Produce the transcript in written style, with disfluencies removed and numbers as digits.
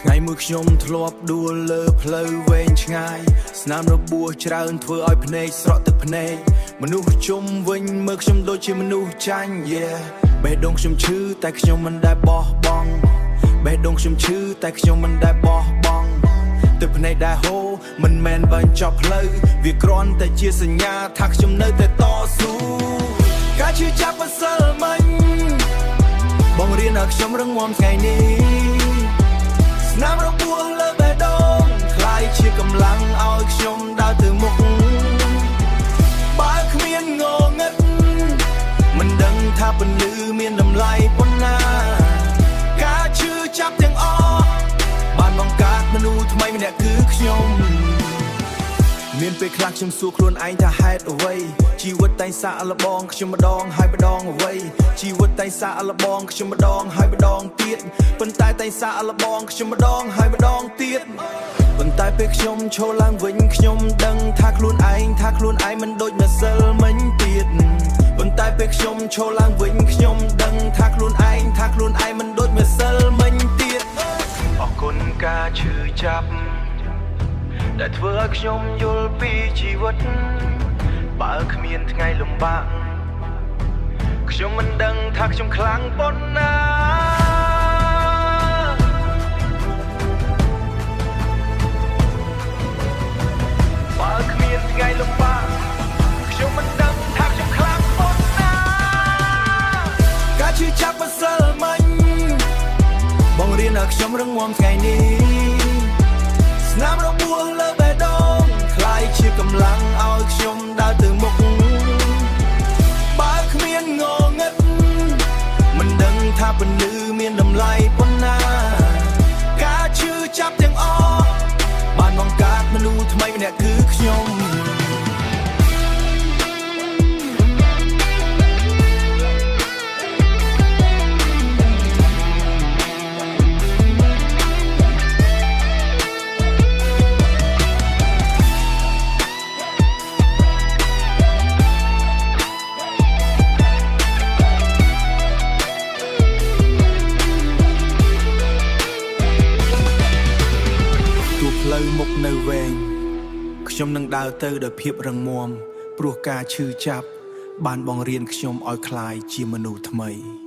ថ្ងៃមួយខ្ញុំធ្លាប់ដួលលើផ្លូវវែងឆ្ងាយស្នាមរបួសច្រើនធ្វើឲ្យភ្នែកស្រក់ទឹកភ្នែកមនុស្សជុំវិញមើលខ្ញុំដូចជាមនុស្សចាញ់ yeah បេះដូងខ្ញុំឈឺតែខ្ញុំមិនដែលបោះបង់បេះដូងខ្ញុំឈឺតែខ្ញុំមិនដែលបោះបង់ទឹកភ្នែកដែលហូរមិនមែនបញ្ចប់ផ្លូវវាគ្រាន់តែជាសញ្ញាថាខ្ញុំនៅតែតស៊ូការឈឺចាប់ម្សិលមិញបង្រៀនឲ្យខ្ញុំរឹងមាំថ្ងៃនេះ ស្នាមរបួសលើបេះដូងក្លាយជាកម្លាំងឲ្យខ្ញុំដើរទៅមុខបើគ្មានងងឹតមិនដឹងថាពន្លឺមានតម្លៃប៉ុណ្ណា ការឈឺចាប់ទាំងអស់បានបង្កើតមនុស្សថ្មីម្នាក់គឺខ្ញុំ មានពេលខ្លះខ្ញុំសួរខ្លួនឯងថាហេតុអ្វីជីវិតតែងសាកល្បងខ្ញុំម្ដងហើយម្ដងអ្វីជីវិតតែងសាកល្បងខ្ញុំម្ដងហើយម្ដងទៀតប៉ុន្តែតែងសាកល្បងខ្ញុំម្ដងហើយម្ដងទៀតប៉ុន្តែពេលខ្ញុំឈរឡើងវិញខ្ញុំដឹងថាខ្លួនឯងថាខ្លួនឯងមិនដូចម្សិលមិញទៀតប៉ុន្តែពេលខ្ញុំឈរឡើងវិញខ្ញុំដឹងថាខ្លួនឯងថាខ្លួនឯងមិនដូចម្សិលមិញទៀតអរគុណការឈឺចាប់ ដែលធ្វើឲ្យខ្ញុំយល់ពីជីវិតបើគ្មានថ្ងៃលំបាកខ្ញុំមិនដឹងថាខ្ញុំខ្លាំងប៉ុណ្ណាបើគ្មានថ្ងៃលំបាកខ្ញុំមិនដឹងថាខ្ញុំខ្លាំងប៉ុណ្ណាការឈឺចាប់ម្សិលមិញបង្រៀនឲ្យខ្ញុំរឹងមាំថ្ងៃនេះ ស្នាមរបួសលើបេះដូងក្លាយជាកម្លាំងឲ្យខ្ញុំដើរទៅមុខបើគ្មានងងឹតមិនដឹងថាពន្លឺមានតម្លៃប៉ុណ្ណា ការឈឺចាប់ទាំងអស់បានបង្កើតមនុស្សថ្មីម្នាក់គឺខ្ញុំ ទោះផ្លូវមុខនៅវែងខ្ញុំនឹងដើរទៅដោយភាពរឹងមាំព្រោះការឈឺចាប់បានបង្រៀនខ្ញុំឲ្យក្លាយជាមនុស្សថ្មី។